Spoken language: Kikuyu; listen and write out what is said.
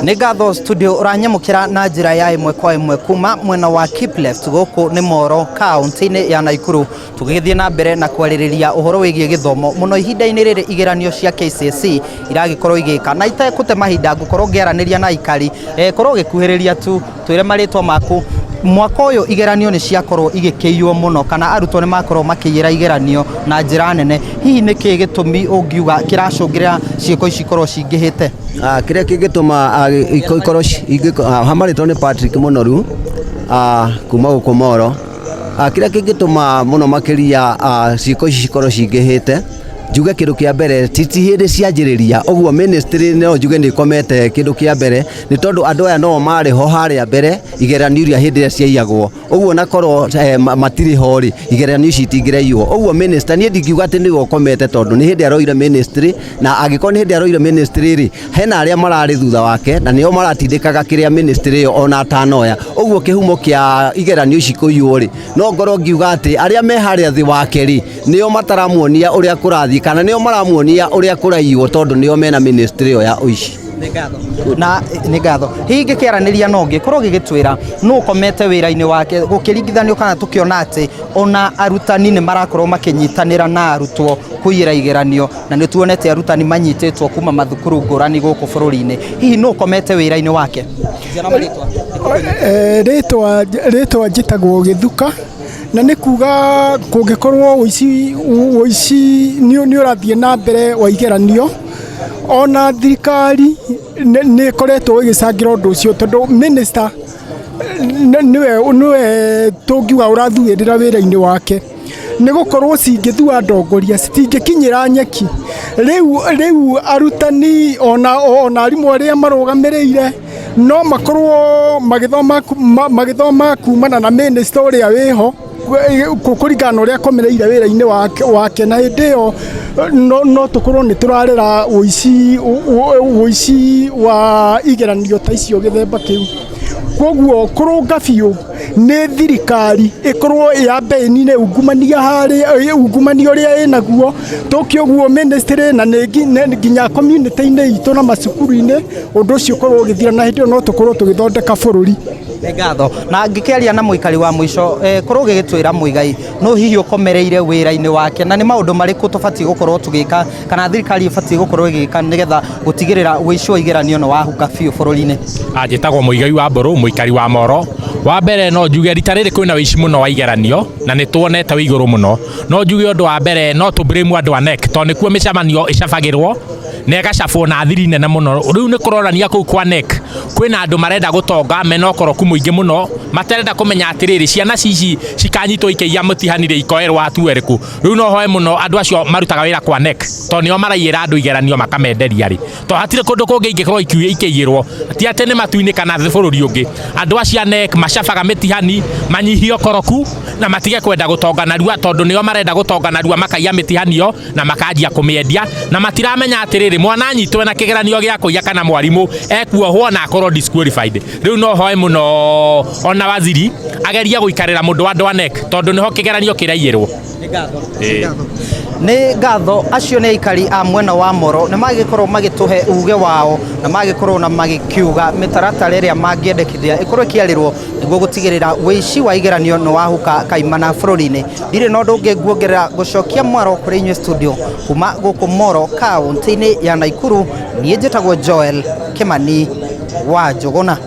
Nĩ ngatho studio. Ũranyamũkĩra na njĩra ya ĩmwe kwa ĩmwe kuma mwena wa Kipleft, gũkũ nĩ Moro, kaunti-inĩ ya Naikuru, tũgĩthiĩ na mbere na kwarĩrĩria ũhoro wĩgiĩ gĩthomo mũno ihinda-inĩ rĩrĩ igeranio cia KCSE iragĩkorwo igĩka. Na itekũte mahinda, ngũkorwo ngĩaranĩria na aikari. Korwo ũgĩkuhĩrĩria tu, twĩre marĩtwa maku. Mwaka ũyũ igeranio nĩ ciakorwo igĩkĩiywo mũno, kana arutwo nĩ makorwo makĩiyĩra igeranio na njĩra nene. Hihi nĩ kĩĩ gĩtũmi ũngiuga kĩracũngĩrĩra ciĩko ici ikorwo cingĩhĩte? Kĩrĩa kĩngĩtũma ikorwo hamarĩtwo nĩ Patrick Mũnoru kuma gũkũ Moro. Kĩrĩa kĩngĩtũma mũno makĩria ciĩko ici cikorwo cingĩhĩte, njuge kĩndũ kĩa mbere, ti hĩndĩ cianjĩrĩria ũguo. Ministry no njuge nĩ ĩkomete. Kĩndũ kĩa mbere nĩ tondũ andũ aya no marĩ ho harĩa mbere igeranio iria hĩndĩ ĩrĩa ciaiyagwo ũguo, na korwo matirĩ ho rĩ, igeranio ici itingĩraiywo ũguo. Minister, niĩ ndingiuga atĩ nĩwe ũkomete, tondũ nĩ hĩndĩ aroire ministry, na angĩkorwo nĩ hĩndĩ aroire ministry rĩ, hena arĩa mararĩ thutha wake na nĩo maratindĩkaga kĩrĩa ministry ĩyo ona atanoya ũguo. Kĩhumo kĩa igeranio ici kũiywo rĩ, no ngorwo ngiuga atĩ arĩa me harĩa thĩ wake rĩ, nĩo mataramuonia ũrĩa kũrathiĩ, kana nĩo maramuonia ũrĩa kũraiywo, tondũ nĩo mena ministry ĩyo ya ũici. Na nĩ ngatho. Hihi ngĩkĩaranĩria na ũngĩ, korwo gĩgĩtwĩra nũ ũkomete wĩra-inĩ wake, gũkĩringithanio kana tũkĩona atĩ ona arutani nĩ marakorwo makĩnyitanĩra na arutwo kũiyĩra igeranio, na nĩ tuonete arutani manyitĩtwo kuma mathukuru ngũrani gũkũ bũrũri-inĩ. Hihi nũ ũkomete wĩra-inĩ wake? Rĩtwa njĩtagwo Gĩthuka, na nĩ kuga kũngĩkorwo ũici nĩ ũrathiĩ na mbere wa igeranio, ona thirikari nĩ ĩkoretwo ĩgĩcangĩra ũndũ ũcio, tondũ minister nĩwe tũngiuga ũrathuĩrĩra wĩra-inĩ wake, nĩ gũkorwo cingĩthua ndongoria citingĩkinyĩra nyeki. Rĩu arutani ona arimũ arĩa marũgamĩrĩire no makorwo magĩthoma kumana na minister ũrĩa wĩho, kũringana na ũrĩa akomereire wĩra-inĩ wake, na hĩndĩ ĩyo no tũkorwo nĩ tũrarera ũici wa igeranio ta icio gĩthemba kĩu. Koguo kũrũnga biũ nĩ thirikari ĩkorwo yambe ĩnine ungumania harĩa ungumania ũrĩa ĩnaguo, tũke ũguo ministry na nĩ nginya community-inĩ itũ na macukuru-inĩ, ũndũ ũcio ũkorwo ũgĩthira, na hĩndĩ ĩyo no tũkorwo tũgĩthondeka bũrũri. Nĩ ngatho. Na ngĩkĩaria na mũikari wa mũico, korwo ũgĩgĩtwĩra Mũigai no hihi ũkomereire wĩra-inĩ wake, na nĩ maũndũ marĩkũ tũbatiĩ gũkorwo tũgĩka, kana thirikari ĩbatiĩ gũkorwo ĩgĩka, nĩgetha gũtigĩrĩra ũici wa igeranio nĩ wahuka biũ bũrũri-inĩ? Njĩtagwo Mũigai wa Mbũrũ, mũikari wa Moro. Wa mbere, no njuge rita rĩrĩ kwĩna ũici mũno wa igeranio na nĩ tuonete wĩ igũrũ mũno. No njuge ũndũ wa mbere, no tũ blame andũ a KNEC, tondũ nĩkuo mĩcemanio ĩcabagĩrwo na ĩgacabwo na thiri nene mũno. Rĩu nĩ kũronania kũu kwa KNEC kwĩna andũ marenda gũtonga, mena ũkoroku mũingĩ mũno, matarenda kũmenya atĩrĩrĩ, ciana ici cikanyitwo ikĩiya mũtihani rĩ, ikoerwo hatua ĩrĩkũ. Rĩu no hoe mũno andũ acio marutaga wĩra kwa KNEC, tondũ nĩo maraiyĩra andũ igeranio makamenderia rĩ, tondũ hatirĩ kũndũ kũngĩ ingĩkorwo ikĩiyĩrwo, ti atĩ nĩ matu-inĩ kana bũrũri ũngĩ. Andũ acio a KNEC macabaga mĩtihani manyihie ũkoroku na matige kwenda gũtonga narua, tondũ nĩo marenda gũtonga narua, makaiya mĩtihani ĩyo na makanjia kũmĩendia, na matiramenya atĩrĩrĩ, mwana anyitwo na kĩgeranio gĩa kũiya kana mwarimũ ekuohwo na akorwo disqualified. Rĩu no hoe mũno ona waziri agerie gũikarĩra mũndũ wa andũ a KNEC, tondũ nĩho kĩgeranio kĩraiyĩrwo. Nĩ ngatho. Acio nĩ aikari a mwena wa Moro, nĩ magĩkorwo magĩtũhe uge wao na magĩkorwo na magĩkiuga mĩtaratara ĩrĩa mangĩendekithia ĩkorwo ĩkĩarĩrwo nĩguo gũtigĩrĩra ũici wa igeranio nĩ wahuka kaimana bũrũri-inĩ. Ndirĩ na ũndũ ũngĩ nguongerera, gũcokia mwaro kũrĩ inyuĩ studio. Kuma gũkũ Moro, kaũntĩ-inĩ ya Naikuru, niĩ njĩtagwo Joel Kĩmani wa Njũgũna.